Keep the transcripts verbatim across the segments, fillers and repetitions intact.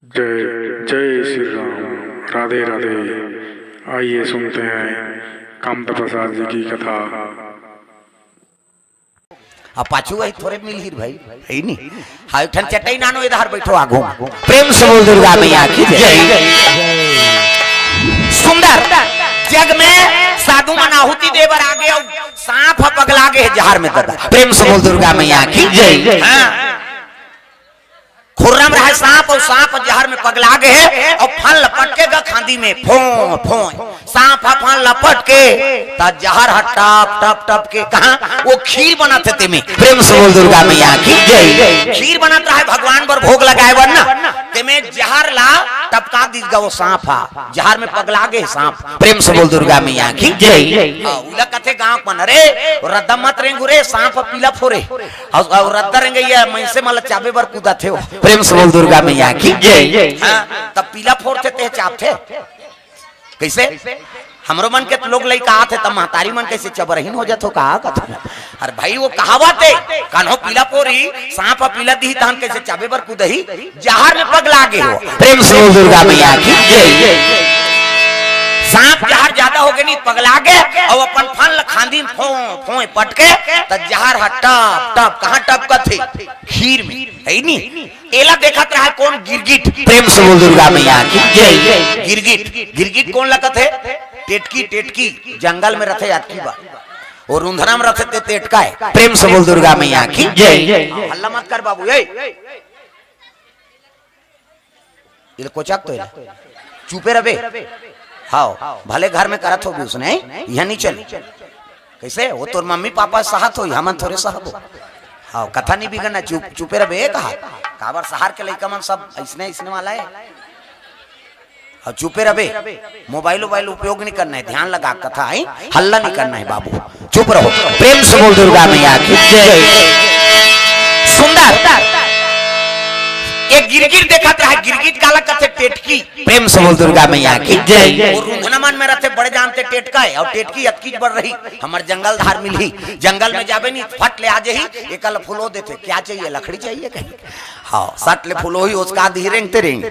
जय जय श्री राम। राधे राधे। आइए सुनते हैं कामता प्रसाद जी की कथा। अब पाछू वही थोरे मिलही भाई, है नी? हाँ, एक ठन चटई नानो, इधर बैठो आगू। प्रेम से बोल दुर्गा मैया की जय। सुंदर जग में साधु मन आहुति दे बर आगे अउ सांप ह पगला गे हे जहर में दादा। प्रेम से बोल दुर्गा मैया की जय। हाँ। खुर्रम रहे सांप अउ सांप जहर में पगला गे हे अउ फन लपट के गा खांदी में फों फों। सांप ह फन लपट के त जहर ह टप टप टप के कहा वो खीर बनत हे तेमे। प्रेम से बोल दुर्गा मैया की जय। खीर बनत रहे भगवान बर भोग लगाए बर ना, तेमे जहर ला टपका दीस गा वो सांप ह, जहर में पगला गे सांप। प्रेम से बोल दुर्गा मैया की जय। हाँ, उला कथे गांव मन, अरे रद्दा मत रेंगू रे, सांप पीला फोरे। अउ रद्दा रेंगइया मइनसे मन ला चाबे बर कूदत हे। प्रेम से बोल दुर्गा मैया की जय। हाँ, तब पीला फोरथे ते चाबथे। कइसे? हमरो मन के लोग लइका आथे तब महतारी मन कइसे चबरहीन हो जाथो का कथा। अरे भाई वो कहावत हे, कान्हो पीला फोरही, सांप ह पीला दिही तहन कइसे चाबे बर कूदही, जहर में पगला गे हो। प्रेम से बोल दुर्गा मैया की जय। सांप जहर ज्यादा हो गे नी, पगला गे अउ अपन फन ल खांदी में फों फों पटके त जहर ह टप टप कहाँ टपकत हे? खीर में, है नी? एला देखत रहा कोन? गिरगिट। प्रेम से बोल दुर्गा मैया की जय। गिरगिट, गिरगिट कोन लगत हे? टेटकी, टेटकी जंगल में रथे अतकी बा, वो रुंधना में रथे ते टेटका हे। प्रेम से बोल दुर्गा मैया की जय। हल्ला मत कर बाबू, ए इल कोचक तो इल चुपे रबे। हाव, भले घर में करत होबे उसने, यहाँ नहीं चले। कइसे? वो तोर मम्मी पापा सहत होही, हमन थोरे सहबो। हाव, कथा नहीं बिगड़ना, चुप, चुपे रबे, ए कहा। काबर सहर के लइका मन सब अइसने, अइसने वाला हे। अउ चुपे रबे, मोबाइल वोबाइल उपयोग नहीं करना हे, ध्यान लगा कथा हे, हल्ला नहीं करना हे बाबू, चुप रहो। प्रेम से बोल दुर्गा मैया की जय। सुंदर, एक गिरगिट देखत रहा, गिरगिट काला कथे? टेटकी। प्रेम से बोल दुर्गा मैया की जय। वो रुंधना मन में रथे बड़े जान ते टेटका हे, अउ टेटकी अतकीच बड़ रही, हमर जंगल धार मिलही, जंगल में जाबे नी फट ले आ जही, एकल फुलो देथे, क्या चाहिए? लकड़ी चाहिए कही। हाँ, सट ले फुलो ही उसका दी रेंगते रेंग।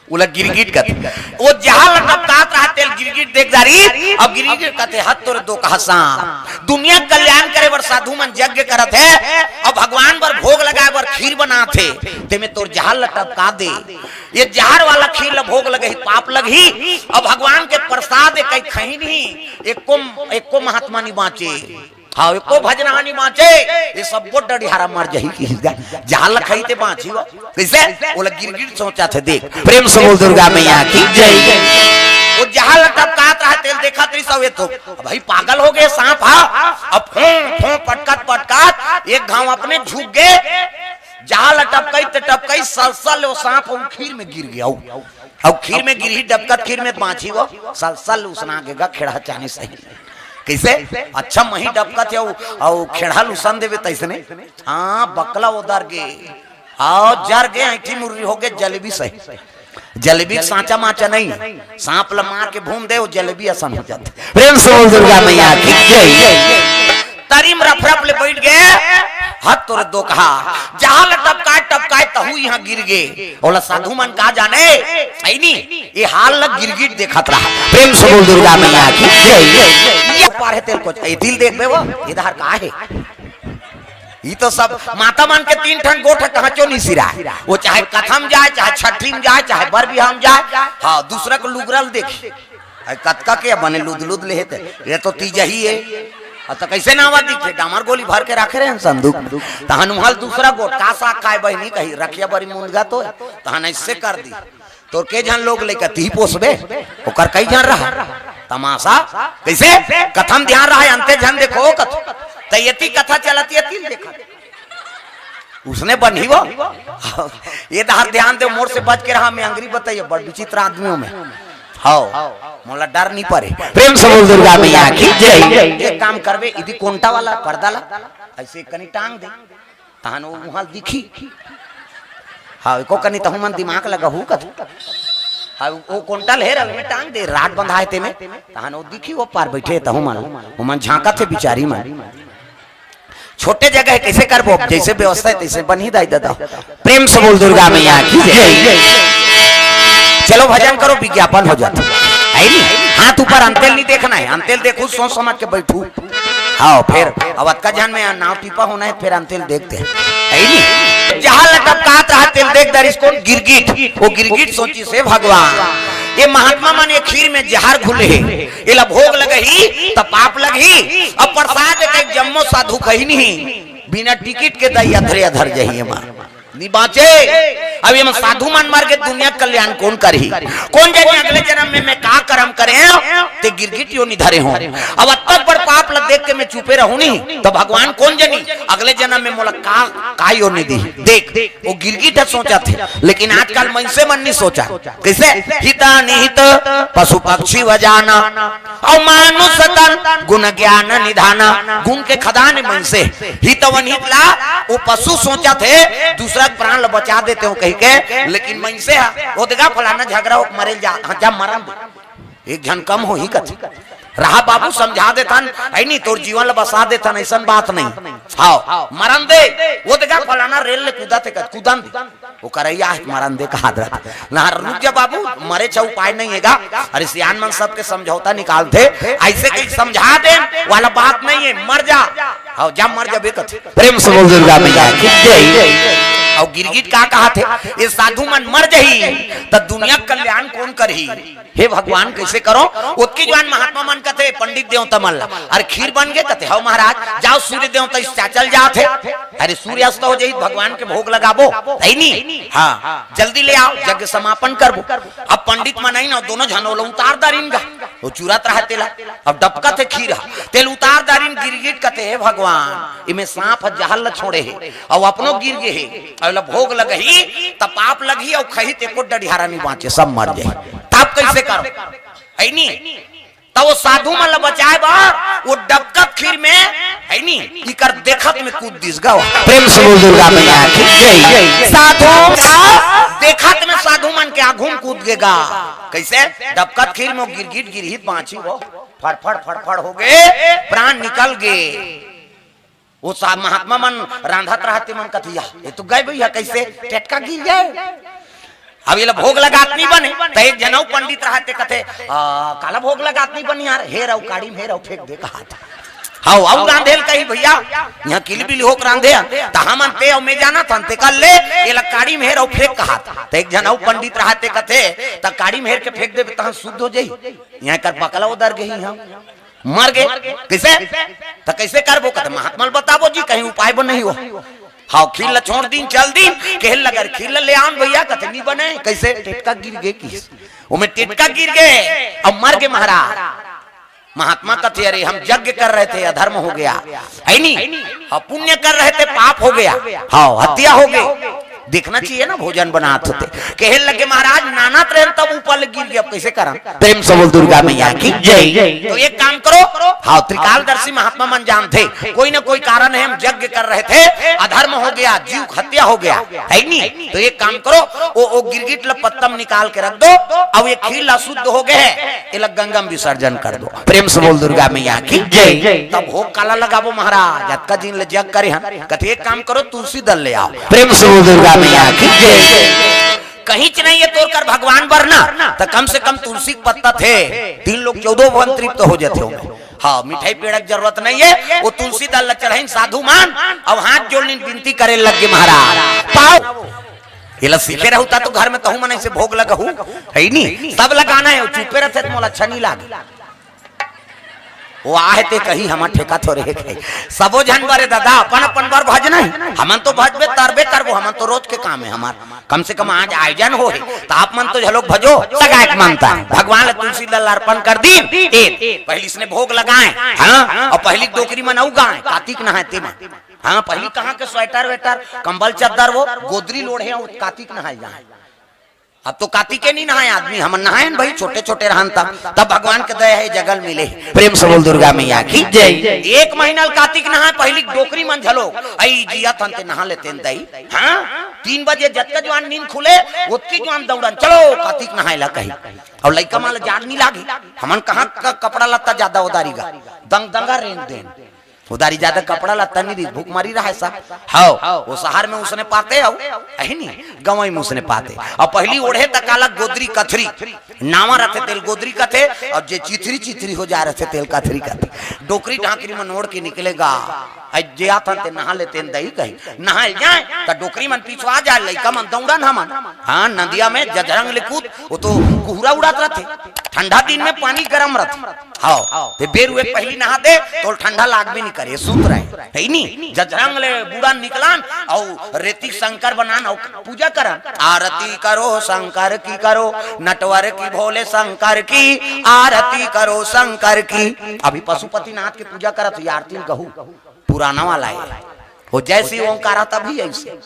उला गिरगिट कथे। वो जहां लटपटात रहा तेल गिरगिट देख डारी, अब गिरगिट कथे, हत तोरे दो कहा सांप। दुनिया कल्याण करे बर साधु मन यज्ञ करत हे, अब भगवान बर भोग लगाए बर खीर बनात हे, तेमे तोर जहर ल टपका दे। ये जहर वाला खीर ल भोग लगही, पाप लगही। अब भगवान के प्रसाद हे, कहीं खही नहीं, एको, एको महात्मा नहीं बांचे। हाँ, एको भजनहा नहीं बांचे, ये सब डढ़ियारा मर जही कि जहर ल खाही ते बांची वो। कइसे? ओला गिरगिट सोचत हे, देख। प्रेम से बोल दुर्गा मैया की जय। वो जहर ल टपकात रहा तेल देखत रही सब ये तो। अब भाई पागल हो गे सांप, हाँ। अब फों, फों पटकत, पटकत, एक घांव अपने झुक गे। जहर ल टपकई ते टपकई, सलसल वो सांप वो खीर में गिर गे। अउ खीर में गिरही, डबकत खीर में बांची वो, सलसल उसना गे गा खेड़हा चानी सही। कइसे? अच्छा मही डबकत हे, अउ, अउ खेड़हा ल उसन देबे तइसने। हाँ, बकला ओदर गे। अउ जर गे, ऐंठी मुर्री हो गे, जलेबी सही। जलेबी के सांचा माचा नहीं, सांप ल मार के भून दे, वो जलेबी असन हो जाथे। प्रेम से बोल दुर्गा मैया की जय। तरी म रफ रफ ले बइठ गे, हत तोरे दो कहा, जहर ल टपकाए टपकाए तहू इहाँ गिर गे। ओला साधु मन का जाने, सही नी? ये हाल ल गिरगिट देखत रहा। प्रेम से बोल दुर्गा मैया की जय। ये पार हे तेल को, ए दिल देखबे वो, इधर का हे? ये तो सब माता मन के तीन ठन गोठ कहाँ चो नहीं सिराए। वो चाहे कथा म जाए, चाहे छठी म जाए, चाहे बर बिहाव म जाए। हाँ, दूसरा के लुगरा ल देखी। अरे कतका के बने लुद लुद ले हे ते। ये तो तीजा ही हे। अ त कइसे नावा दिखे? डामर गोली भर के राखे रहे संदूक में। तहन उहाँ ल दूसरा गोठ, का साग खाए बहिनी कही, रखिया बरी मुंदगा तो। तहन अइसे कर दी। तोर के झन लोग लइका तिही पोसबे? ओकर कई झन रहा। तमाशा। कइसे? कथा म ध्यान रहा, अंते झन देखो कथा। त एती कथा चलत, एती ल देखत। उसने बनही वो। ये डहर ध्यान दे, मोर से बच के रहा, मैं अंगरी बताइए, बड़ विचित्र आदमियों में। हाव, मोला डर नहीं परे। प्रेम से बोल दुर्गा मैया की जय। एक काम करबे, इदी कोंटा वाला पर्दा ला, अइसे कनी टांग दे, तहन वो उहाँ दिखी। हाँ, एको कनी तहू मन दिमाग लगाहू कथू। हाँ, वो कोंटा ल हे रहे में टांग दे, राड बंधा हे तेमे, तहन वो दिखी, वो पार बइठे तहू मन, वो मन झांकत हे बिचारी मन। छोटे जगह हे, कइसे करबो? जइसे व्यवस्था हे, तइसे बनही दाई ददा। प्रेम से बोल दुर्गा मैया की जय। चलो भजन करो, विज्ञापन हो जात है नी। हाथ ऊपर, अंतेल नहीं देखना है, अंतेल देखू सोच समझ के बैठू। हाँ, फिर अब अतका जन में नाव टीपा होना है, फिर अंतेल देखते हैं, है नी। जहाँ लटपटात रहा तेल देख दरिस कौन? गिरगिट। वो गिरगिट सोचिस हे भगवान, ये महात्मा मन ये खीर में जहर घुले हे, एला भोग लगही त पाप लगही। अब प्रसाद के जम्मो साधु कही नहीं, बिना टिकट के दई अधरे अधर जही एमा। नी बाँचे। अब ये साधु मन मर के दुनिया कल्याण कौन करही? कौन जनी अगले जन्म में मैं का कर्म करे हँव, ते गिरगिट योनि धरे हँव। अब अतक बड़ पाप ल देख के मैं चुपे रहूँ नहीं, त भगवान कौन जनी अगले जन्म में मोला का, का योनि दिही। देख, वो गिरगिट ह सोचत हे, लेकिन आजकल मनसे मन नहीं सोचत। कइसे? हित अनहित पशु पक्षी व जाना, अउ मानुष तन गुण ज्ञान निधाना। गुण के खदान हे मनसे। हित अउ अनहित ला वो पशु सोचत हे, दूसरा के प्राण ला बचा देते हो कही के, लेकिन मनसे हा, वो देखा फलाना झगड़ा हो, मरे ल जा, हाँ, जा मरन दे, एक झन कम होही कथे। रहा बाबू, समझा देथन, है नी, तोर जीवन ला बसा देथन, अइसन बात नहीं। हाँ, मरन दे, वो देखा फलाना रेल ले कूदत हे कथे, कूदन दे। वो करैया हे, मरन दे कहात रहिथे। ना, रुक जा बाबू, मरे च उपाय नहीं हे गा। अरे सियान मन सबके समझौता निकालथे, अइसे कहीं समझा दे वाला बात नहीं हे, मर जा। हाँ, जा मर जाबे कथे। प्रेम से बोल दुर्गा मैया की जय। अउ गिरगिट का कहाथे, ये साधु मन मर जही त दुनिया कल्याण कौन करही? हे भगवान, कइसे करो? ओतकी जुवार महात्मा मन कथे, पंडित देवता मन ला, अरे खीर बन गे कथे, हव महाराज, जाव सूर्य देवता इस चाचल जात हे। अरे सूर्य अस्त हो जाही, भगवान के भोग लगाबो, है नी? हाँ, जल्दी ले आव, यज्ञ समापन करबो। अब पंडित मन आई ना, दोनों झन ओला उतार दारिन गा, वो चुरत रहा तेला। अब डबकत हे खीर हा, तेल उतार दारिन। गिरगिट कथे, हे भगवान, इमे सांप ह जहर ल छोड़े हे, अउ अपनो गिर गे हे, अउ एला भोग लगही त पाप लगही, अउ खही ते एको डढ़ियारा नहीं बाँचे, सब मर जाही। तब कइसे करो? है नी? त वो साधु मन ल बचाए बर वो डबकत खीर में, है नी, इकर देखत में कूद दिस गा। प्रेम से बोल दुर्गा मैया की जय। साधु का देखत में साधु मन के आघू में कूद गे गा। कइसे? डबकत खीर में वो गिरगिट गिरही त बाँची वो फड़फड़ फड़फड़ हो गे, प्राण निकल गे। वो साहब महात्मा मन रांधत रहते मन कथिया, ये तो गए भैया, कइसे? टेटका गिर गए। अब एला भोग लगात नहीं बने, त एक झन अउ पंडित रहते कथे, "आ, काला भोग लगात नहीं बने यार, हेर अउ काड़ी में हेर अउ फेंक दे," कहाथे। हव, अउ रांधे ल कही, "भैया, यहाँ किलबिल होके रांधे हन, त हमन ते अउ मैं जानत हन, ते कर ले, एला काड़ी में हेर अउ फेंक," कहाथे। त एक झन अउ पंडित रहते कथे, "त काड़ी में हेर के फेंक देबे, तहाँ शुद्ध हो जाही, यहाँ कर बकला उदर गही हम।" मर गे। कइसे? त कइसे करबो? कथे, "महात्मा ल बताबो जी, कहीं उपाय बन नहीं हो।" हव, खीर ल छोड़ दिन, चल दिन, कहे लगे, "खीर ल ले आन भैया।" कथे, "नहीं बने।" कइसे? टेटका गिर गे किस, ओमे टेटका गिर गे, अब मर गे महाराज। महात्मा कथे, "अरे, हम यज्ञ कर रहे थे, अधर्म हो गया, है नी? हम पुण्य कर रहे थे, पाप हो गया, हाँ, हत्या हो गई।" देखना चाहिए ना, भोजन बनात होते। कहे लगे, "महाराज, नानत रहे तब ऊपर ले गिर गया, अब कइसे करन?" प्रेम से बोल दुर्गा मैया की जय। तो एक काम करो, हाँ, त्रिकालदर्शी महात्मा मन जानथे, कोई ना कोई कारण है, हम यज्ञ कर रहे थे, अधर्म हो गया, जीव हत्या हो गया, है नी? तो एक काम करो, वो, वो गिरगिट ल पत्तम निकाल के रख दो, अब ये खीर ला शुद्ध हो गए है, एला गंगा में विसर्जन कर दो। प्रेम से बोल दुर्गा मैया की जय। तब भोग काला लगाबो महाराज, अतका दिन ले जग करे हन। कथे, "एक काम करो, तुलसी दल ले आओ।" प्रेम से बोल दुर्गा मैया की जय। कहीं च नहीं है तोर कर भगवान बर ना, त कम से कम तुलसी के पत्ता थे, तीन लोग चौदह भुवन तृप्त हो जाते हो। हाँ, मिठाई पेड़ा के जरूरत नहीं है, वो तुलसी दल ल चढ़ाइन साधु मन, अब हाथ जोड़िन विनती करे लग गे महाराज, "पाओ।" एला सीखे रहू ता तो घर में तहू मन ऐसे भोग लगहू, है नी? सब लगाना है, वो चुपे रहते त मोला अच्छा नहीं लागे। वो आहे ते कही, हमर ठेका थोरे हे कही। सबो झन बरे दादा, अपन अपन बर भजना है। हमन तो भजबे तरबे करबो, हमन तो रोज के काम है हमार। कम से कम आज आयोजन हो है, त आप मन तो झलोक भजो, सगाय के मानता है। भगवान ल तुलसी दल अर्पण कर दी, ए, पहली इसने भोग लगाए, हाँ, और पहली डोकरी मन अउ गाए, कातिक नहाए ते मन। हाँ, पहली कहाँ के स्वेटर वेटर, कंबल चद्दर वो, गोदरी लोढ़े, और कातिक नहाए जाए। अब तो कातिके नहीं नहाए आदमी, हमन नहाए न भाई, छोटे छोटे रहन तब, तब भगवान के दया है जगल मिले। प्रेम से बोल दुर्गा मैया की जय। एक महीना ल कातिक नहाए, पहली डोकरी मन झलो, आई जिया तन ते नहा लेते न दई। हाँ, तीन बजे जतका जुआन नींद खुले, ओतकी जुआन दौड़न, "चलो कातिक नहाए ला" कही। और लइका मन ल जाड़ नहीं लागी, हमन कहाँ क-, कपड़ा लत्ता ज्यादा उदारी गा, दंग दंगा रेंग देन। उधारी ज्यादा कपड़ा लत्ता नहीं दी, भूख मरी रहा है सब। हव, वो शहर में उसने पाते हव, अही नहीं, गंवई में उसने पाते। अउ पहिली ओढ़े त काला गोदरी कथरी, नावा रथे तेला गोदरी कथे, अउ जे चिथरी चिथरी हो जा रथे तेला कथरी कथे। डोकरी ढाकरी मन ओढ़ के निकले गा, अउ जे आथन ते नहा लेते हैं दई कही, नहा जाए त डोकरी मन पिछुआ जाए, लइका मन दौड़न हमन। हाँ, नदिया में जजरंग ले कूद, वो तो कुहरा उड़त रथे, ठंडा दिन में पानी गरम रथे। हव, ते बेर उहे पहिली नहा दे, तोला ठंडा लागबे नहीं करे, सूत रहे। हे नी, जजरंग ले बूड़न निकलन, अउ रेती शंकर बनान, अउ पूजा करन। आरती करो शंकर की करो, नटवर की भोले शंकर की, आरती करो शंकर की। अभी पशुपतिनाथ के पूजा करत हो, ये आरती ल गहू, पुराना वाला है। वो जैसी ओंकारा तभी ऐसे।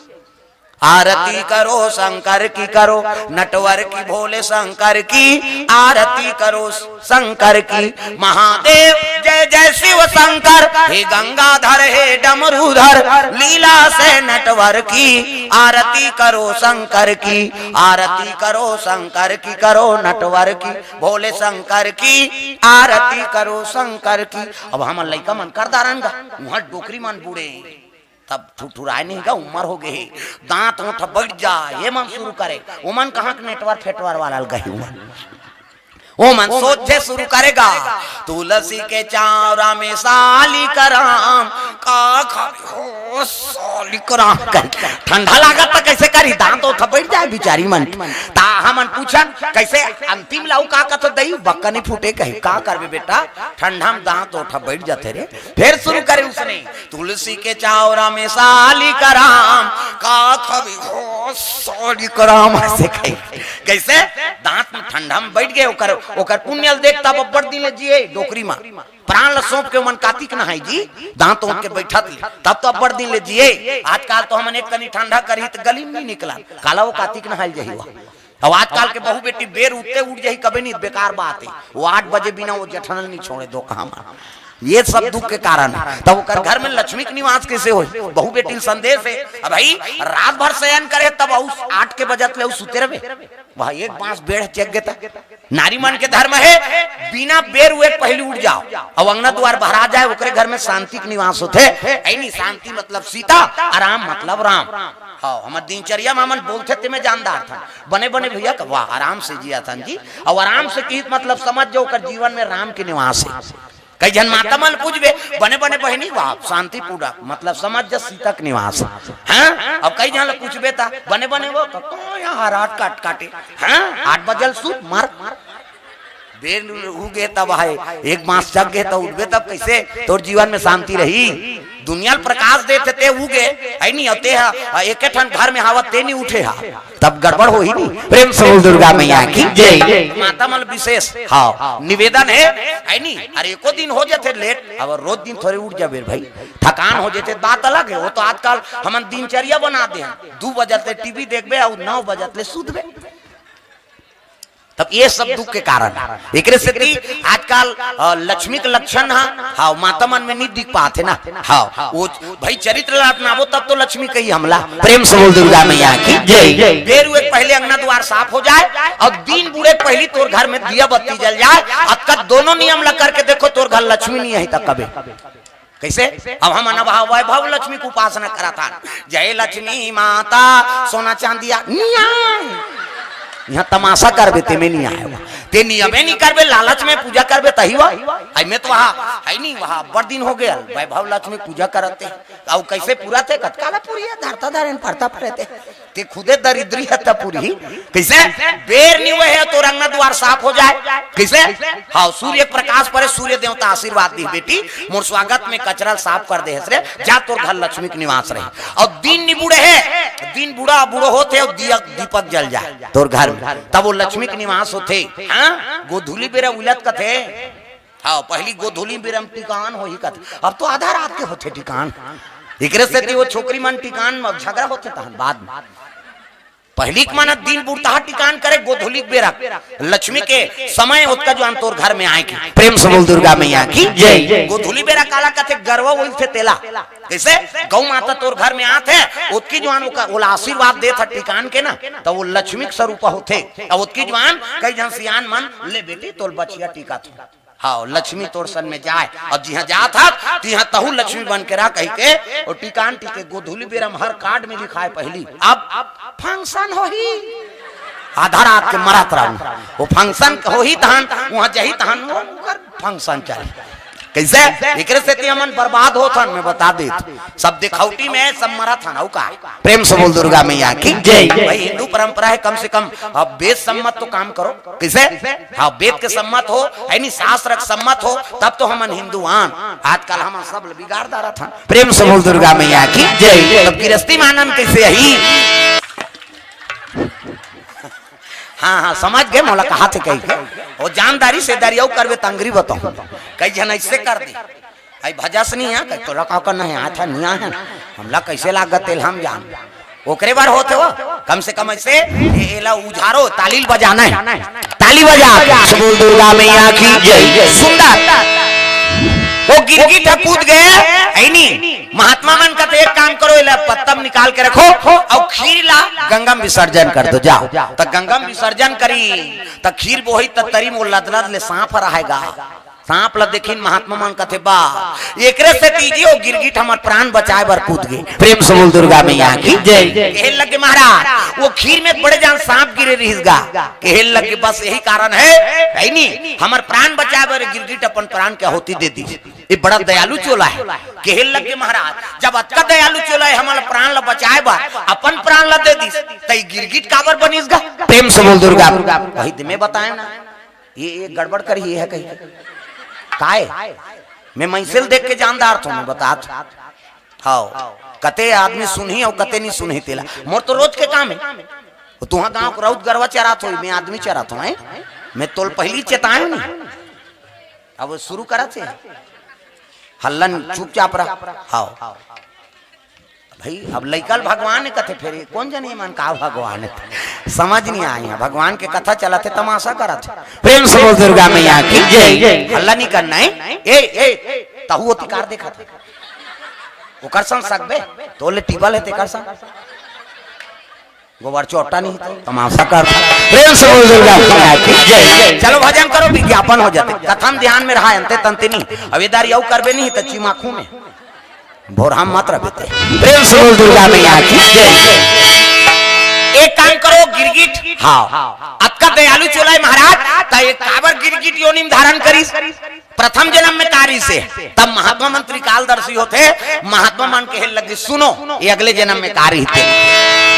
आरती करो शंकर की करो, नटवर की भोले शंकर की, आरती करो शंकर की। महादेव जय जय शिव शंकर, हे गंगाधर हे डमरूधर, लीला से नटवर की, आरती करो शंकर की, आरती करो शंकर की करो, नटवर की भोले शंकर की, आरती करो शंकर की। अब हमर लइका मन कर दारन गा, उहाँ डोकरी मन बूड़े, तब ठुठुराय नहीं गा, उमर हो गे हे, दांत ओंठ बइठ जाय, ये मन शुरू करे। ओमन कहाँ के नेटवर फेटवर वाला ल गही उमन, ओमन सोचे शुरू करे गा, तुलसी के चावरा में साली कराम, का खाबे हो साली कराम। ठंडा लागत त कैसे करी, दांत ओंठ बइठ जाय बिचारी मन। ता हमन पूछन कैसे अंतिम ल अउ का कथो दई, बक्का नहीं फूटे कही, का करबे बेटा, ठंडा में दांत ओंठ बइठ जाथे रे। फेर शुरू करे उसने, तुलसी के चावरा में साली कराम, का खाबे हो साली कराम, ऐसे कही। कैसे? दांत में ठंडा में बइठ गे, ओकर, ओकर पुण्य ल देख, तब अब्बड़ दिन ले जिए डोकरी मा। प्राण ल सौंप के ओमन कातिक नहाय जी, दांत ओंठ के बइठत ले, तब तो अब्बड़ दिन ले जिए। आजकल तो हमन एक कनी ठंडा करही त गली में नहीं निकलन, काला वो कातिक नहाय ल जही वा। अब आजकल के बहू बेटी बेर उठते उठ जाही, कबे नहीं, बेकार बात है। वो आठ बजे बिना वो जेठन ल नहीं छोड़े दो कहा मा। ये सब दुख के कारण है। तब ओकर घर में लक्ष्मी के निवास कैसे होय? बहू बेटी ल संदेश है, अब भाई रात भर शयन करे तब अउ आठ के बजत ले अउ सुते रहे। वह एक बांस बेड़ चेक गेता। नारी मन के धर्म है, बिना बेर उहे पहिली उठ जाव, अउ अंगना दुआर भरा जाय, ओकरे घर में शांति के निवास होथे। ऐनी शांति मतलब सीता, आराम मतलब राम। हाँ, हमर दिनचर्या में हमन बोलथे ते में जानदार था। बने बने भैया का वाह, आराम से जिया था जी। अउ आराम से किहिस मतलब समझ जाव ओकर जीवन में राम के निवास है। कई झन माता मन पूछबे, बने बने बहिनी वाह, शांतिपूर्वक मतलब समझ जा सीता के निवास है। हाँ, अब कई झन ल पूछबे ता बने बने वो क-, कौन यहाँ हराट काट काटे। हाँ, आठ बजे ल सूत मार। बेर उगे तब है, एक मास जग गे तब उठबे, तब कैसे तोर जीवन में शांति रही? दुनिया ल प्रकाश देथे ते उगे, है नी? अउ ते ह, एके ठन घर में हावत ते नी उठे हा, तब गड़बड़ होही नी। प्रेम से बोल दुर्गा मैया की जय। माता मन विशेष, हाँ, निवेदन है, है नी? अरे एको दिन हो जाथे लेट, अब रोज दिन थोरे उठ जाबे भाई, थकान हो जाथे, बात अलग है। वो तो आजकल हमन दिनचर्या बना दे हैं, दू बजत ले टीवी देखबे अउ नौ बजत ले सूतबे। तब ये सब दुख के कारण है। एकरे सेती आजकल, अ, लक्ष्मी के लक्षण ह, हाँ, माता मन में नहीं दिख पाथे ना। हाँ, वो भाई चरित्र ला अपनाबो तब तो लक्ष्मी कही हमला। प्रेम से बोल दुर्गा मैया की जय। बेर उगे पहले अंगना दुआर साफ हो जाय अउ दिन बुड़े पहली तोर घर में दिया बत्ती जल जाय। अतका दोनों नियम ला करके देखो, तोर घर लक्ष्मी नहीं आई तक कबे। कैसे? अब हमन अब वैभव लक्ष्मी के उपासना करत हन। जय लक्ष्मी माता, सोना चांदिया, निया। यहाँ तमाशा करबे, ते में नहीं आए। ते नियमे नहीं करबे, लालच में पूजा करबे, तही वा। आई में तो वहाँ, है नहीं, वहाँ बड़ दिन हो गया, वैभव लक्ष्मी पूजा करते। अब कैसे पूरा थे? कतकाला पूरी है, धरता धरेन, पड़ता पड़े थे। ते खुदे दरिद्री है तब पूरी। कैसे? बेर नहीं हुए है तो अंगना दुआर साफ हो जाय। कैसे? हाँ, सूर्य प्रकाश परे, सूर्य देवता आशीर्वाद दी, "बेटी, मोर स्वागत में कचरा साफ कर दे हस रे, जा तोर घर लक्ष्मी के निवास रही।" अउ दिन नहीं बुड़े है, दिन बुड़ा बुड़ो होथे अउ दिया, दीपक जल जाय तोर घर में, तब वो लक्ष्मी के निवास होथे। हाँ, गोधूली बेरा उलत कथे। हाँ, पहली गोधूली बेरा म टिकान होही कथे, अब तो आधा रात के होथे टिकान। एकरे सेती वो छोकरी मन टिकान म झगड़ा होथे तहन बाद में। पहली के मन दिन बुड़ता टिकान करे, गोधूली बेरा लक्ष्मी के समय ओतका जुआन तोर घर में आए के। प्रेम से बोल दुर्गा मैया की जय। गोधूली बेरा काला कथे? गरवा ओइलथे तेला। कैसे? गौ माता तोर घर में आत है, ओतकी जुआन ओका, ओला आशीर्वाद देत है टिकान के ना, तो वो लक्ष्मी के स्वरूप होथे। अब ओतकी जुआन कई झन सियान मन, "ले बेटी, तोल बछिया टिका थे।" हाँ, लक्ष्मी तोर सन में जाए, अउ जिहाँ जात हस, तिहाँ तहूँ लक्ष्मी बन के रह कहिके, ओ टिकान टिके गोधूली बेरा म हर कार्ड में लिखाए पहिली। अब फंक्शन होही, आधा रात के मरत रहूँ, ओ फंक्शन होही तहन, उहाँ जही तहन, ओ ओकर फंक्शन चली। कइसे? एकरे सेती हमन बर्बाद होत हन, मैं बता देत। सब दिखौटी में सब मरत हन, अउ का? प्रेम से बोल दुर्गा मैया की जय। भाई, हिंदू परंपरा हे, कम से कम अब वेद सम्मत तो काम करो। कइसे? हाँ, वेद के सम्मत हो, हे नी, शास्त्र के सम्मत हो, तब तो हमन हिंदू आन। आजकल हमन सब ल बिगाड़ डारत हन। प्रेम से बोल दुर्गा मैया की जय। तब गिरस्ती म आनंद कइसे आही? हाँ, हाँ, समझ गे, मोला कहाथे कहिके। ओ जानदारी से दारी अउ करबे त अंगरी बताहूँ। कई झन अइसे कर दे। अई भजस नहीं आ, कई तोला का करना हे, आथा नहीं आया। हमला कइसे लागत तेला हम जान। ओकरे बर होत हे वो, कम से कम अइसे, ए-, एला उझारो, ताली ल बजाना हे। ताली बजा, बोल दुर्गा मैया की जय। सुंदर। ओ गिरगिट ह कूद गे, हे नी? महात्मा मन कथे एक काम करो, एला पत्ता म निकाल के रखो, अउ खीर ला गंगा म विसर्जन कर दो, जाओ। त गंगा म विसर्जन करी, त खीर बोही, त तरी म ओ लदलद ले सांप ह रहेगा। सांप ल देखिन महात्मा मन कथे, "बा, एकरे सेती जी ओ गिरगिट हमर प्राण बचाए बर कूद गे।" प्रेम से बोल दुर्गा मैया की जय। कहे लगे महाराज, ओ खीर में बड़े जान सांप गिरे रिहिस गा। कहे लगे बस यही कारण हे, हे नी, हमर प्राण बचाए बर गिरगिट अपन प्राण के आहुति दे दिस। ये बड़ा दयालु चोला हे। कहे लगे महाराज, जब अतका दयालु चोला हे, हमर प्राण ल बचाए बर अपन प्राण ल दे दिस, त ये गिरगिट काबर बनिस गा? प्रेम से बोल दुर्गा। वही दिन में बताए ना, ये, ये गड़बड़ करही हे कहिके। काय? मैं मइनसे ल देख के जानदार थों, मैं बतात। हव, कते आदमी सुनही अउ कते नहीं सुनही तेला। मोर तो रोज के काम हे। ओ तुहाँ गांव के राउत गरवा चरात होही, मैं आदमी चरात हों, हैं? मैं तोला पहिली चेताए नहीं। अब वो शुरू करत हे। हल्ला नहीं, चुपचाप रह। हव। भाई, अब लइका ल भगवान हे कथे, फेर ये कोन जनी मन का भगवान हे? समझ नहीं आए हे। भगवान के कथा चलत हे, तमाशा करत हे। प्रेम से बोल दुर्गा मैया की जय। हल्ला नहीं करना हे। ए, ए, तहू ओती कार देखत हे। ओकर संग सकबे, तोले टेबल हे तेकर संग। गोबर चोट्टा नहीं तो तमाशा करत हे। प्रेम से बोल दुर्गा मैया की जय। चलो भजन करो, विज्ञापन हो जाथे। कथा म ध्यान में रहा, अंते तंते नहीं। अब ये दारी अउ करबे नहीं त चिमाखू में। भोरहा मत रह बेटे। प्रेम से बोल दुर्गा मैया की जय। एक काम करो गिरगिट, हाँ, अतका दयालु चोला हे महाराज, त ये काबर गिरगिट योनि म धारण करिस? प्रथम जन्म में का रिहिसे, तब महात्मा मन त्रिकालदर्शी होथे, महात्मा मन कहे लगे, "सुनो, ये अगले जन्म में का रिहिसे।"